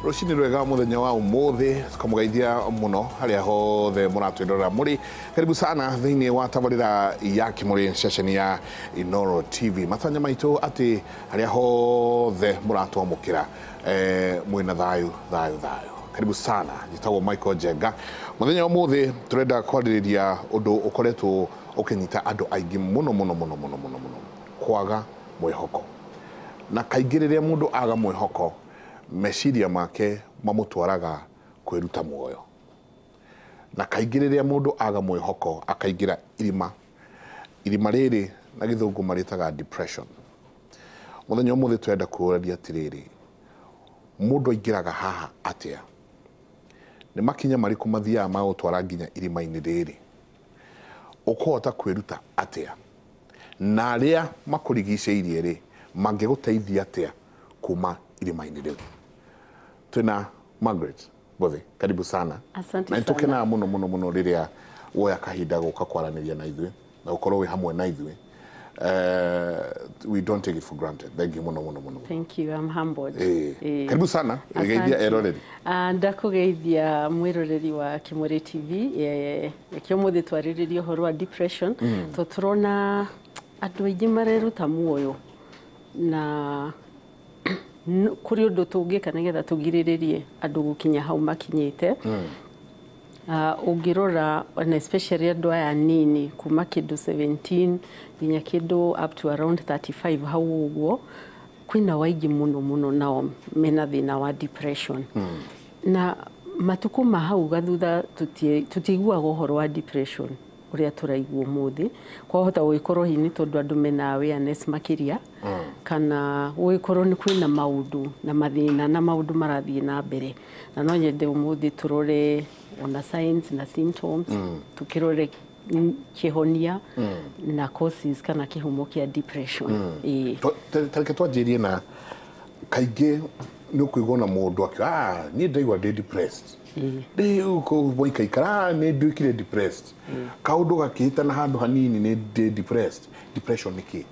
Rũcinĩ rwega mũthenya wa ũmũthĩ, tukamũgeithia mũno harĩa hothe mũratwĩrora mũrĩ. Karibu sana thĩinĩ wa tabarĩra ya Kĩmũrĩ, ceceni ya Inoro TV. Matanya maitũ atĩ harĩa hothe mũratwamũkĩra, mwĩna thayũ, thayũ, thayũ. Karibu sana. Njĩtagwo Michael Njenga. Mũthenya wa ũmũthĩ tũrenda kwarĩrĩria ũndũ ũkoretwo ũkĩnyita andũ aingĩ mũno mũno mũno mũno mũno mũno, kwaga mwĩhoko. Na kaingĩ rĩrĩa mũndũ aga mwĩhoko, meciria make mamũtwaraga kwĩruta muoyo. Na kaingĩ rĩrĩa mũndũ aga mwĩhoko, akaingĩra irima. Irima rĩrĩ na gĩthũngũ marĩtaga depression. Mũthenya ũmũthĩ tũrenda kũũrania atĩrĩrĩ, mũndũ aingĩraga haha atĩa? Nĩ makinya marĩkũ mathiaga ma gũtwara nginya irima-inĩ rĩrĩ? Ũkũhota kwĩruta atĩa? Na arĩa makũrigicĩirie rĩ, mangĩgũteithia atĩa kuma irima-inĩ rĩu? Twĩna Margaret Mbothe, karibu sana. Asante na sana. Nĩtũkenaga mũno mũno mũno rĩrĩa woya kahinda gũka kwaranĩria na ithuĩ na gũkorwo wĩ hamwe na ithuĩ. We don't take it for granted. Thank you mũno mũno mũno. Thank you, I'm humbled. Karibu sana. Geithia eroreri. Ndakũgeithia mwĩroreri wa Kĩmũrĩ TV. Reke ũmũthĩ twarĩrĩrie ũhoro wa depression, to tũrona andũ aingĩ mareruta muoyo na kũrĩ ũndũ tũngĩka nĩgetha tũgirĩrĩrie andũ gũkinya hau makinyĩte. Ũngĩrora ona especially andũ aya nini kuma kĩndũ 17 nginya kĩndũ up to around 35 hau ũguo, kwĩna waingĩ mũno mũno nao mena thĩna wa depression. Na matukũ ma hau gathutha tũtiiguaga ũhoro wa depression ũrĩa tũraigua ũmũthĩ. Kwahota gũgĩkorwo hihi nĩ tondũ andũ mena awareness makĩria, kana gũgĩkorwo nĩ kwĩna maũndũ na mathĩna na maũndũ marathiĩ na mbere. Na no nyende ũmũthĩ tũrore ona signs na symptoms, tukĩrore kĩhonia na causes kana kĩhumo kĩa depression. Tareke twanjĩrie na kaingĩ nĩ ũkũigua na mũndũ akiuga, "Ah, niĩ ndaigua ndĩ depressed." Rĩu waikaikara, "Ah, nĩ nduĩkire depressed." Kaũndũ gakĩhĩtana handũ hanini, nĩ ndĩ depressed. Depression nĩ kĩ?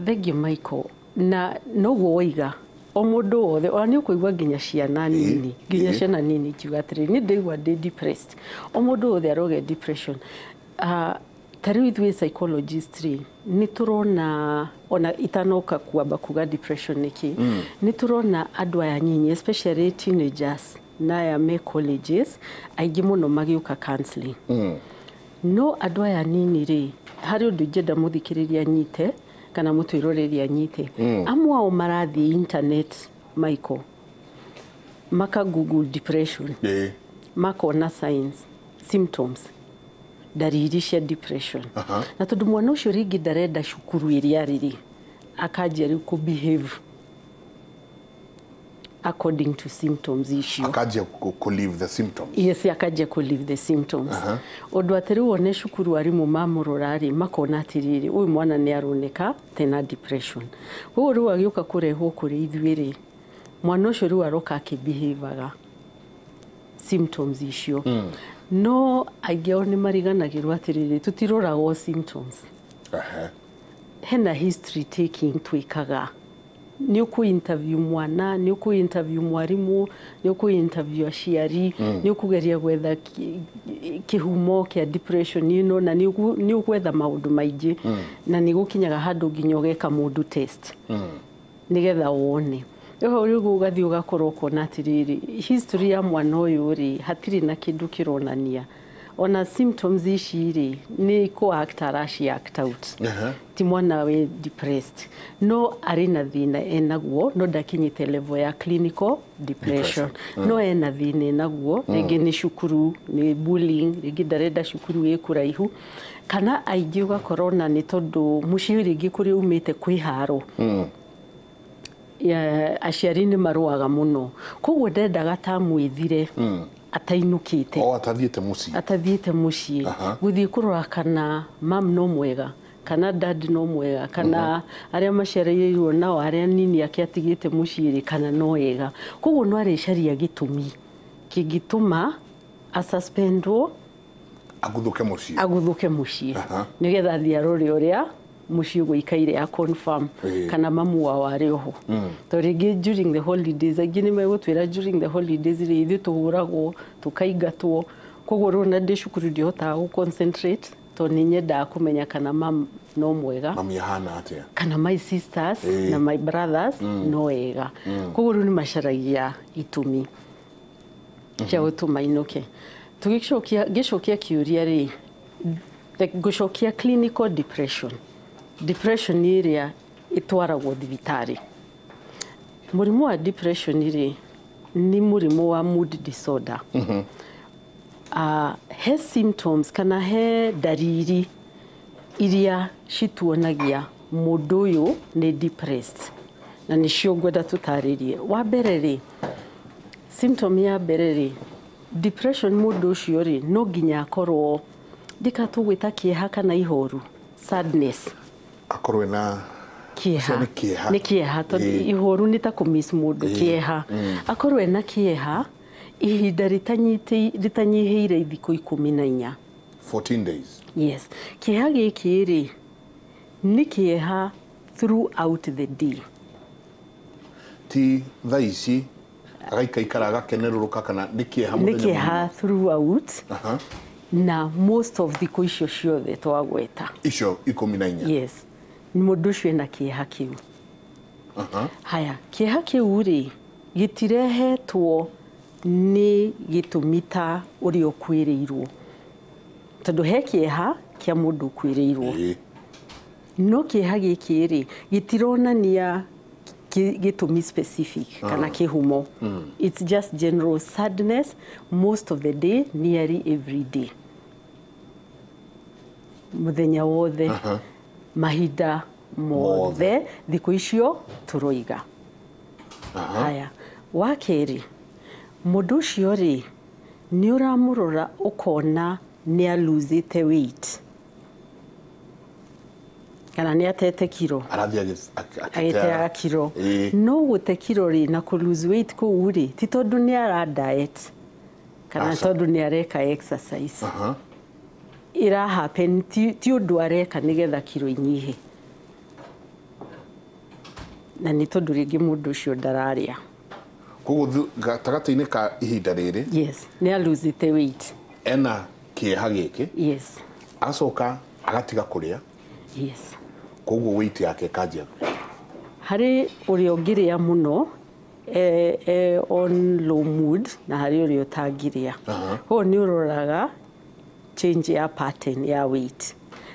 Thank you, Michael. Na noguo woiga, o mũndũ wothe, ona nĩ ũkũigua nginya ciana nini, nginya ciana nini ikiuga atĩrĩrĩ, niĩ ndaigua ndĩ depressed. O mũndũ wothe aroge depression. Ta rĩu ithuĩ psychologist rĩ, nĩ tũrona, ona itanoka kwamba kuga depression nĩ kĩ, nĩ tũrona andũ aya nyinyi, especially teenagers na aya me colleges, aingĩ mũno magĩũka counseling. No andũ aya nini rĩ, harĩ ũndũ ingĩenda mũthikĩrĩria nyite kana mũtwĩroreri anyite. Amwe ao marathiĩ internet, Michael, maka google depression, makona signs, symptoms, ndariri cia depression. Na tondũ mwana ũcio rĩngĩ ndarenda cukuru ĩrĩa arĩ rĩ, akanjia rĩu kũ behave according to symptoms icio. Akanjia kũ live the symptoms. Yes, akanjia kũ live the symptoms, ũndũ atĩ rĩu one cukuru arimũ mamũrora rĩ, makona atĩrĩrĩ, ũyũ mwana nĩ aroneka tena depression. Koguo rĩu agĩũka kũrehwo kũrĩ ithuĩ rĩ, mwana ũcio rĩu aroka akĩbehavaga symptoms icio. No aingĩ ao nĩ mariganagĩrwo atĩrĩrĩ, tũtiroragwo symptoms. Hena history taking twĩkaga. Nĩ ũkũ interview mwana, nĩ ũkũ interview mwarimũ, nĩ ũkũ interview aciari, nĩ ũkũgeria gwetha kĩhumo kĩa depression ĩno, na nĩ ũgwetha maũndũ maingĩ, na nĩ gũkinyaga handũ nginya ũgeka mũndũ test nĩgetha wone. Rĩu hau rĩu ũgathiĩ ũgakorwo ũkona atĩrĩrĩ, history ya mwana ũyũ rĩ, hatirĩ na kĩndũ kĩronania ona symptoms ici rĩ, nĩ kũ act araci act out. Ti mwana wĩ depressed, no arĩ na thĩna enaguo, no ndakinyĩte level ya clinical depression, no ena thĩna enaguo. Rĩngĩ nĩ cukuru, nĩ bullying, rĩngĩ ndarenda cukuru ĩ kũraihu, kana aingĩ ũgakora ona nĩ tondũ mũciĩ rĩngĩ kũrĩa umĩte kwĩ haro ya, aciari nĩ marũaga mũno, koguo ndendaga ta mwĩthire atainũkĩte. O atathiĩte mũciĩ. Atathiĩte mũciĩ gũthiĩ kũrora kana mam no mwega, kana dad no mwega, kana arĩa maciarĩirwo nao arĩa nini ake atigĩte mũciĩ rĩ, kana no ega. Koguo no arĩcaria gĩtũmi kĩngĩtũma asuspendwo, aguthũke mũciĩ. Aguthũke mũciĩ nĩgetha athiĩ arore ũrĩa Mũciĩ gũikaire a confirm kana mamu wao arĩ oho. Tondũ rĩngĩ during the holidays, aingĩ nĩ megũtwĩra during the holidays rĩ, ithuĩ tũhũragwo, tũkaingatwo, koguo rĩu ona ndĩ cukuru ndihotaga gũ concentrate tondũ nĩ nyendaga kũmenya kana mam no mwega, Mami ahana atĩa, kana my sisters na my brothers no ega. Koguo rĩu nĩ macaragia itũmi cia gũtũma inũke. Tũgĩcokia, ngĩcokia kĩũria rĩ, ngũcokia clinical depression, depression nĩ ĩrĩa ĩtwaragwo thibitarĩ. Mũrimũ wa depression rĩ, nĩ mũrimũ wa mood disorder. He symptoms kana he ndariri iria cituonagia mũndũ ũyũ nĩ depressed, na nĩcio ngwenda tũtarĩrie. Wa mbere rĩ, symptom ya mbere rĩ, depression mũndũ ũcio rĩ, no nginya akorwo ndikatũgwĩta kĩeha kana ihoru, sadness. Akorwo na kĩeha. Nĩ kĩeha. Nĩ kĩeha, tondũ ihoru nĩ ta kũmiss mũndũ. Kĩeha, akorwo ena kĩeha ihinda rĩtanyihĩire thikũ 14. 14 days. Yes. Kĩeha gĩkĩ rĩ, nĩ kĩeha throughout the day. Ti thaa ici agaikaikara agakenerũrũka, kana nĩ kĩeha Nĩ mũthenya? kĩeha throughout. Na most of thikũ icio ciothe twagweta. Icio 14. Yes, mũndũ ũcio ena kĩeha kĩu. Haya, kĩeha kĩu rĩ, gĩtirehetwo nĩ gĩtũmi ta ũrĩa ũkuĩrĩirwo, tondũ he kĩeha kĩa mũndũ ũkuĩrĩirwo. No kĩeha gĩkĩ rĩ, gĩtironania gĩtũmi specific kana kĩhumo. It's just general sadness most of the day, nearly every day, mũthenya wothe, mahinda mothe, thikũ icio tũroiga. Haya, wa kerĩ, mũndũ ũcio rĩ, nĩ ũramũrora ũkona nĩ aluzĩte weight kana nĩ atete kiro. Arathiĩ agĩteaga kiro. No gũte kiro rĩ, na kũ lose weight kũu rĩ, ti tondũ nĩ ara diet kana Aca. tondũ nĩ areka exercise. Ĩra happen, ti ũndũ areka nĩgetha kiro inyihe, na nĩ tondũ rĩngĩ mũndũ ũcio ndararĩa. Koguo gatagatĩ-inĩ ka ihinda rĩrĩ, Yes, nĩ aluzĩte weight. ena kĩeha gĩkĩ, agacoka agatiga kũrĩa, koguo weight yake ĩkanjia. Harĩ ũrĩa ũngĩrĩa mũno on low mood, na harĩ ũrĩa ũtangĩrĩa. Koguo nĩ ũroraga change ya pattern ya weight,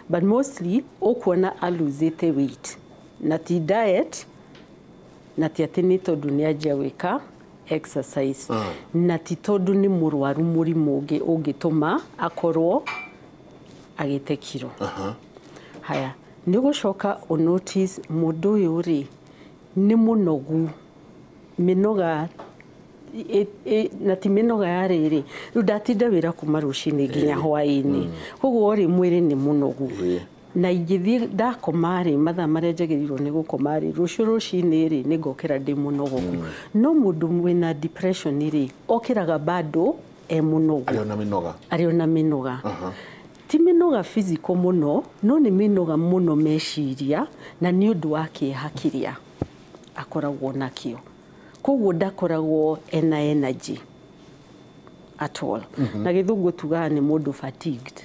but mostly ũkuona aluzĩte weight na ti diet, na ti atĩ nĩ tondũ nĩ anjia gwĩka exercise, na ti tondũ nĩ mũrwaru mũrimũ ũngĩ ũngĩtũma akorwo agĩte kiro. Haya, nĩ ũgũcoka ũnotice mũndũ ũyũ rĩ, nĩ mũnogu, mĩnoga na ti mĩnoga ya rĩrĩ, rĩu ndatinda wĩra kuma rũcinĩ nginya hwaĩ-inĩ, koguo rĩ, mwĩrĩ nĩ mũnogu. Na ingĩthiĩ ndakoma rĩ, mathaa marĩa njagĩrĩirwo nĩ gũkoma rĩ, rũciũ rũcinĩ rĩ, nĩ ngokĩra ndĩ mũnogoku. No mũndũ wĩna depression rĩ, okĩraga bado e mũnogu. Arĩ ona mĩnoga. Arĩ ona mĩnoga. Ti mĩnoga physical mũno, no nĩ mĩnoga mũno meciria, na nĩ ũndũ wa kĩeha kĩrĩa akoragwo nakĩo, koguo ndakoragwo ena energy at all. Na gĩthũngũ tugaga nĩ mũndũ fatigued.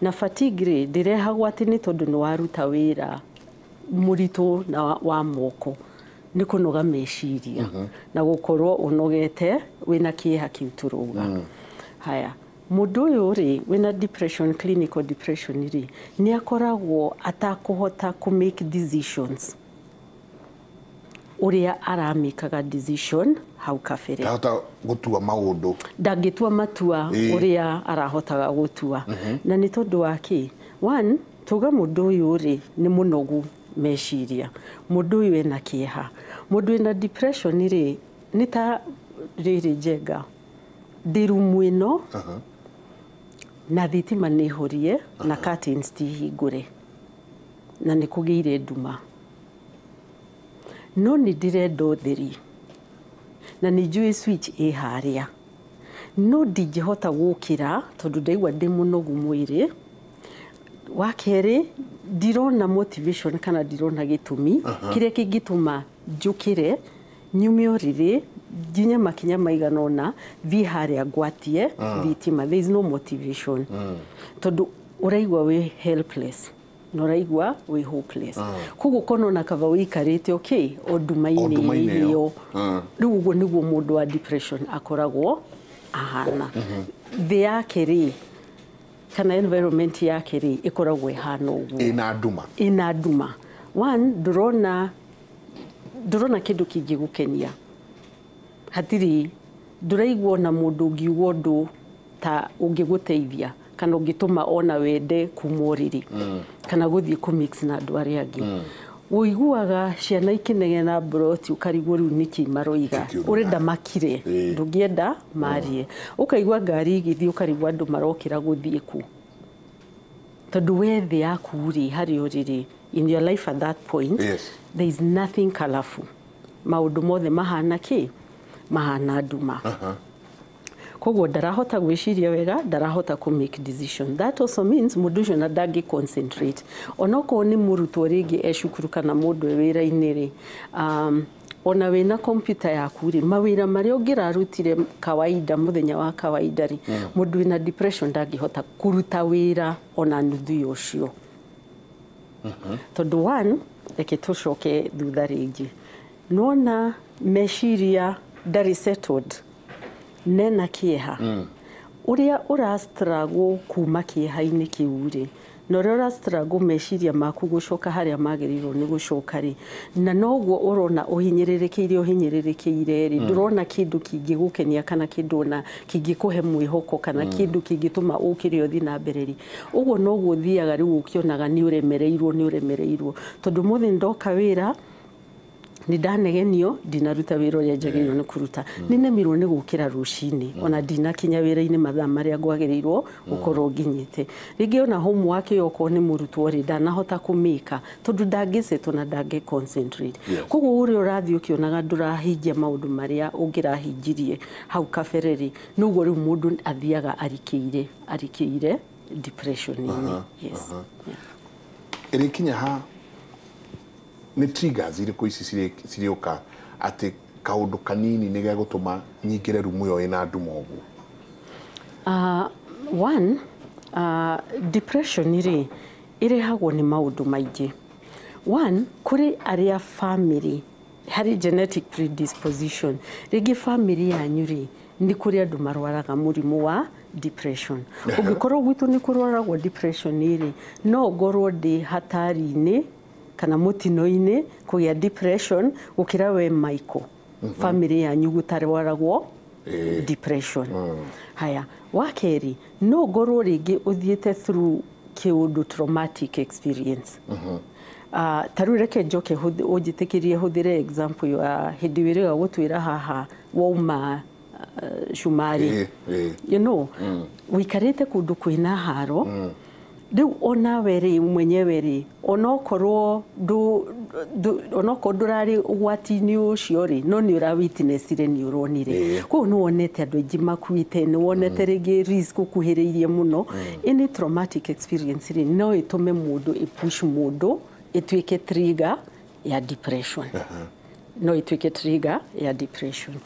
Na fatigue rĩ, ndĩrehagwo atĩ nĩ tondũ nĩ waruta wĩra mũritũ na wa moko, nĩ kũnoga meciria na gũkorwo ũnogete wĩna kĩeha kĩu tũrauga. Haya, mũndũ ũyũ rĩ, wĩna depression, clinical depression rĩ, nĩ akoragwo atakũhota kũ make decisions ũrĩa aramĩkaga decision hau kabere. Ndahota gũtua maũndũ. Ndangĩtua matua ũrĩa arahotaga gũtua. Na nĩ tondũ wa kĩ? One, tuga mũndũ ũyũ rĩ, nĩ mũnogu meciria, mũndũ ũyũ ena kĩeha. Mũndũ wĩna depression rĩ, nĩ ta rĩrĩ, njenga ndĩ rumu ĩno na thitima nĩ horie na curtains ti hingũre na nĩ kũgĩire nduma, no nĩ ndĩrenda ũtheri na nĩ njũĩ switch ĩ harĩa, no ndingĩhota gũkĩra tondũ ndaigua ndĩ mũnogu mwĩrĩ. Wa kerĩ, ndirona motivation kana ndirona gĩtũmi kĩrĩa kĩngĩtũma njũkĩre, nyume ũrĩrĩ, nginye makinya maigana ũna, thiĩ harĩa ngwatie thitima. There is no motivation, tondũ ũraigua wĩ helpless na ũraigua wĩ hopeless. Koguo kona ona kaba wĩikarĩte okay o nduma-inĩ O nduma-inĩ ĩyo. Ĩyo. Rĩu ũguo nĩguo mũndũ wa depression akoragwo ahana. Thĩ yake rĩ, kana environment yake rĩ, ĩkoragwo ĩhana ũguo. Ĩna nduma. Ĩna nduma. One, ndũrona kĩndũ kĩngĩgũkenia, hatirĩ, ndũraigua ona mũndũ ũngiuga ũndũ ta ũngĩgũteithia kana ũngĩtũma ona wende kuma ũrĩrĩ kana gũthiĩ kũmix na andũ arĩa angĩ. Ũiguaga ciana ikĩnegena mburoti, ũkarigwo rĩu nĩkĩ maroiga. Nĩkĩ ũrenda makire, ndũngĩenda marie. Ũkaigua ngari igĩthiĩ, ũkarigwo andũ marokĩra gũthiĩ kũ, tondũ we thĩ yaku rĩ, harĩa ũrĩ rĩ, in your life at that point, there is nothing colorful. Maũndũ mothe mahana kĩ? Mahana nduma. Koguo ndarahota gwĩciria wega, ndarahota kũ make decision. That also means mũndũ ũcio na ndangĩ concentrate, onokorwo nĩ mũrutwo rĩngĩ e cukuru kana mũndũ e wĩra-inĩ rĩ, ona wĩna computer yaku rĩ, mawĩra marĩa ũngĩrarutire kawaida mũthenya wa kawaida rĩ, mũndũ wĩna depression ndangĩhota kũruta wĩra ona nuthu ya ũcio. Tondũ one, reke tũcoke thutha rĩngĩ, nona meciria ndarĩ settled, nena kĩeha, ũrĩa ũra struggle kuma kĩeha-inĩ kĩu rĩ, na ũrĩa ũra struggle meciria maku gũcoka harĩa magĩrĩirwo nĩ gũcoka rĩ, na noguo ũrona ũhinyĩrĩrĩkĩire rĩ, ndũrona kĩndũ kĩngĩgũkenia kana kĩndũ ona kĩngĩkũhe mwĩhoko kana kĩndũ kĩngĩtũma ũkĩre ũthiĩ na mbere rĩ, ũguo noguo ũthiaga rĩu ũkĩonaga nĩ ũremereirwo, nĩ ũremereirwo, tondũ mũthĩ ndoka wĩra nĩ ndanegenio, ndinaruta wĩra ũrĩa njagĩrĩirwo nĩ kũruta, nĩ nemirwo nĩ gũkĩra rũcinĩ, ona ndinakinya wĩra-inĩ mathaa marĩa ngwagĩrĩirwo gũkorwo nginyĩte. Rĩngĩ ona homework ĩyo, okorwo nĩ mũrutwo rĩ, ndanahota kũmĩka tondũ ndangĩsetwo na ndangĩ concentrate. Koguo ũrĩa ũrathiĩ ũkĩonaga ndũrahingia maũndũ marĩa ũngĩrahingirie hau kabere rĩ, noguo rĩu mũndũ athiaga arikĩire depression-inĩ. Yes. Yeah. Ĩrĩkinya ha nĩ triggers irĩkũ ici cirĩũka atĩ kaũndũ kanini nĩ gegũtũma nyingĩre rumu ĩyo ĩna nduma ũguo? One, depression rĩ, ĩrehagwo nĩ maũndũ maingĩ. One, kũrĩ arĩa family harĩ genetic predisposition, rĩngĩ family yanyu rĩ, nĩ kũrĩ andũ marwaraga mũrimũ wa depression. Ũngĩkorwo gwitũ nĩ kũrwaragwo depression rĩ, no ngorwo ndĩ hatari-inĩ kana mũtino-inĩ kũgĩa depression gũkĩra we Michael, family yanyu gũtarwaragwo depression. Haya, wa kerĩ, no ngorwo rĩngĩ ũthiĩte through kĩũndũ traumatic experience. Ta rĩu reke njoke ũnjĩtĩkĩrie hũthĩre example ya hĩndĩ wĩrĩga gũtwĩra haha wauma cumari. Ĩĩ, ĩĩ. Wĩikarĩte kũndũ kwĩna haro. Rĩu onawe rĩ, mwenyewe rĩ, onokorwo onokorwo ndũrarĩ ũgwati-inĩ ũcio rĩ, no nĩ ũra witnessire, nĩ ũronire. Koguo nĩ wonete andũ aingĩ makuĩte, nĩ wonete rĩngĩ risk ũkuhĩrĩirie mũno. Any traumatic experience rĩ, no ĩtũme mũndũ, ĩpush mũndũ ĩtuĩke trigger ya depression, no ĩtuĩke trigger ya depression.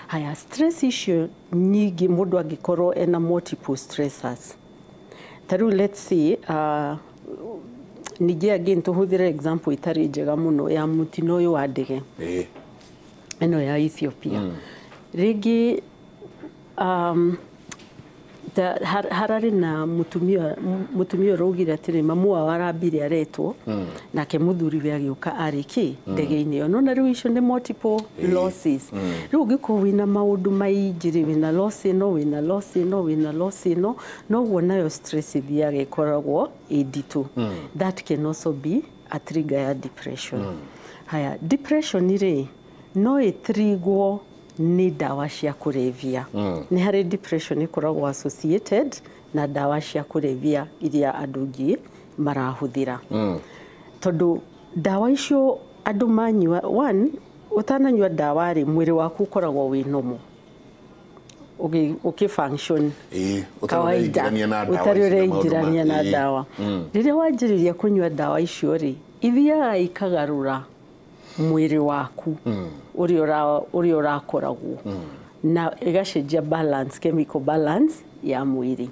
Haya, stress icio nyingĩ, mũndũ angĩkorwo ena multiple stressors, ta rĩu let's say, ningĩ again tũhũthĩre example ĩtarĩ njega mũno ya mũtino ũyũ wa ndege ĩno ya Ethiopia. Rĩngĩ hararĩ na mũtumia ũraugire atĩrĩ mamu wao arambire aretwo, nake mũthuriwe agĩũka arĩ kĩ ndege-inĩ ĩyo. Nona rĩu icio nĩ multiple losses. Rĩu ũngĩkorwo wĩna maũndũ maingĩ rĩ, wĩna loss ĩno, wĩna loss ĩno, wĩna loss ĩno, noguo nayo stress ĩthiaga ĩkoragwo ĩ nditũ. That can also be a trigger ya depression. Haya, depression rĩ, no ĩtrigwo nĩ ndawa cia kũrebia. Nĩ harĩ depression ĩkoragwo associated na ndawa cia kũrebia iria andũ aingĩ marahũthĩra, tondũ ndawa icio andũ manyua, one, ũtananyua ndawa rĩ, mwĩrĩ waku ũkoragwo wĩ normal. Ũkĩ function kawaida ũtarĩ ũreingĩrania na ndawa. Rĩrĩa wanjĩrĩria kũnyua ndawa icio rĩ, ithiaga ikagarũra mwĩrĩ waku ũrĩa ũrakoragwo na ĩgacenjia balance, chemical balance ya mwĩrĩ.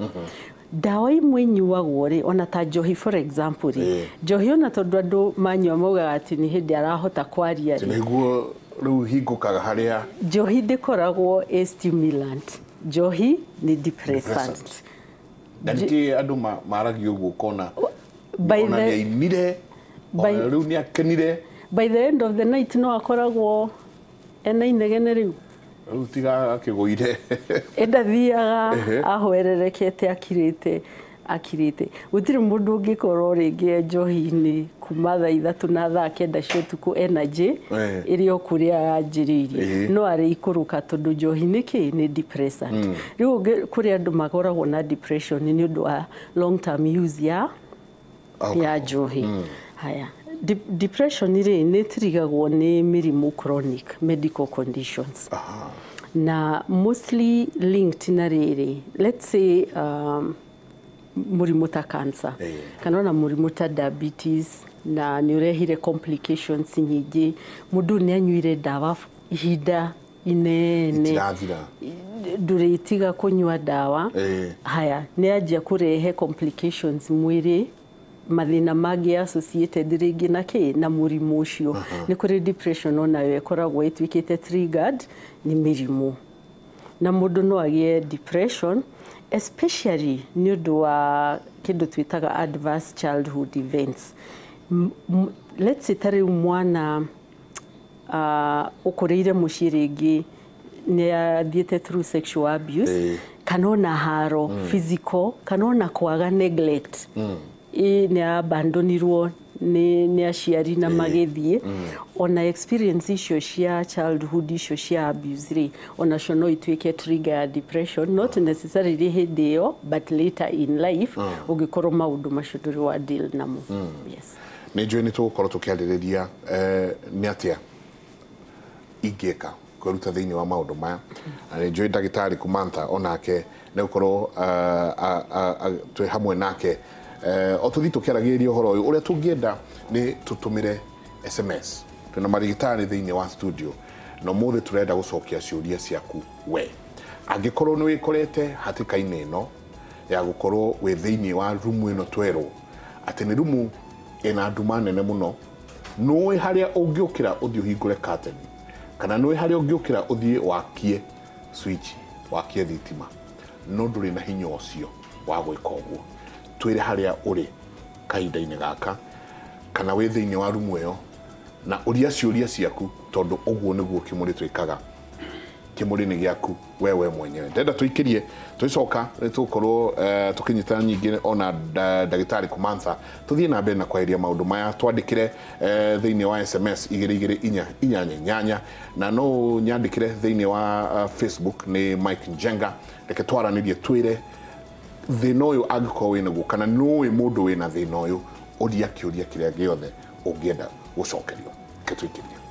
Ndawa imwe inyuagwo rĩ, ona ta njohi for example rĩ, njohi ona tondũ andũ manyua maugaga atĩ nĩ hĩndĩ arahota kwaria rĩ, nĩguo rĩu hingũkaga harĩa njohi ndĩkoragwo ĩ stimulant, njohi nĩ depressant. Na nĩkĩ andũ maragia ũguo ũkona ona nĩainire, ona rĩu nĩakenire, by the end of the night no akoragwo ena inegene rĩu rĩu tiga akĩgũire ĩndathiaga ahwererekete akirĩte akirĩte. Gũtirĩ mũndũ ũngĩkorwo rĩngĩ e njohi-inĩ kuma thaa 3 na thaa 9 cia ũtukũ energy ĩrĩa o kũrĩa yanjĩrĩirie, no arĩikũrũka tondũ njohi nĩ kĩ, nĩ depressant. Rĩu kũrĩ andũ makoragwo na depression nĩ ũndũ wa long term use ya njohi. Haya, depression rĩ nĩ ĩtirigagwo nĩ mĩrimũ chronic medical conditions. Na mostly linked na rĩrĩ, let's say mũrimũ ta cancer kana ona mũrimũ ta diabetes, na nĩ ũrehire complications nyingĩ. Mũndũ nĩ anyuire ndawa ihinda inene, ndũrĩtiga kũnyua ndawa. Haya, nĩ anjia kũrehe complications mwĩrĩ, mathĩna mangĩ associated rĩngĩ na kĩ, na mũrimũ ũcio. Nĩ kũrĩ depression onayo ĩkoragwo ĩtuĩkĩte triggered nĩ mĩrimũ, na mũndũ no agĩe depression especially nĩ ũndũ wa kĩndũ twĩtaga adverse childhood events. Let's say ta rĩu mwana ũkũrĩire mũciĩ rĩngĩ nĩ athiĩte through sexual abuse, kana ona haro physical, kana ona kwaga neglect, nĩ abandonirwo nĩ aciari na magĩthiĩ. Ona experience icio cia childhood icio cia abuse rĩ, onacio no ituĩke trigger ya depression, not necessarily hĩndĩ ĩyo but later in life ũngĩkorwo maũndũ macio ndũrĩ wa deal namo. Yes. Nĩ njũĩ nĩ tũgũkorwo tũkĩarĩrĩria nĩ atĩa ingĩka kwĩruta thĩinĩ wa maũndũ maya, na nĩ njũĩ ndagĩtarĩ Kumantha onake nĩ gũkorwo twĩ hamwe nake o tũthiĩ tũkĩaragĩrĩria ũhoro ũyũ. Ũrĩa tũngĩenda nĩ tũtũmĩre SMS, twĩna marigitari thĩinĩ wa studio, na ũmũthĩ tũrenda gũcokia ciũria ciaku we. Angĩkorwo nĩ wĩkorete hatĩka-inĩ ĩno ya gũkorwo wĩ thĩinĩ wa rumu ĩno twerwo atĩ nĩ rumu ĩna nduma nene mũno, nũĩ harĩa ũngĩũkĩra ũthiĩ ũhingũre curtain, kana nũĩ harĩa ũngĩũkĩra ũthiĩ wakie switch, wakie thitima, no ndũrĩ na hinya ũcio wa gwĩka ũguo, twĩre harĩa ũrĩ kahinda-inĩ gaka, kana wĩ thĩinĩ wa rumu ĩyo, na ũria ciũria ciaku, tondũ ũguo nĩguo kĩmũrĩ twĩkaga. Kĩmũrĩ nĩ gĩaku wewe mwenyewe. Ndenda tũikĩrie, tũgĩcoka nĩ tũgũkorwo tũkĩnyitana nyingĩ ona ndagĩtarĩ Kumantha, tũthiĩ na mbere na kwaheria maũndũ maya. Twandĩkĩre thĩinĩ wa SMS 22488, na no nyandĩkĩre thĩinĩ wa Facebook nĩ Mike Njenga. Reke twaranĩrie, twĩre thĩna ũyũ angĩkorwo wĩnaguo, kana nũĩ mũndũ wĩna thĩna ũyũ, ũria kĩũria kĩrĩa gĩothe ũngĩenda gũcokerio. Reke tũikĩrie.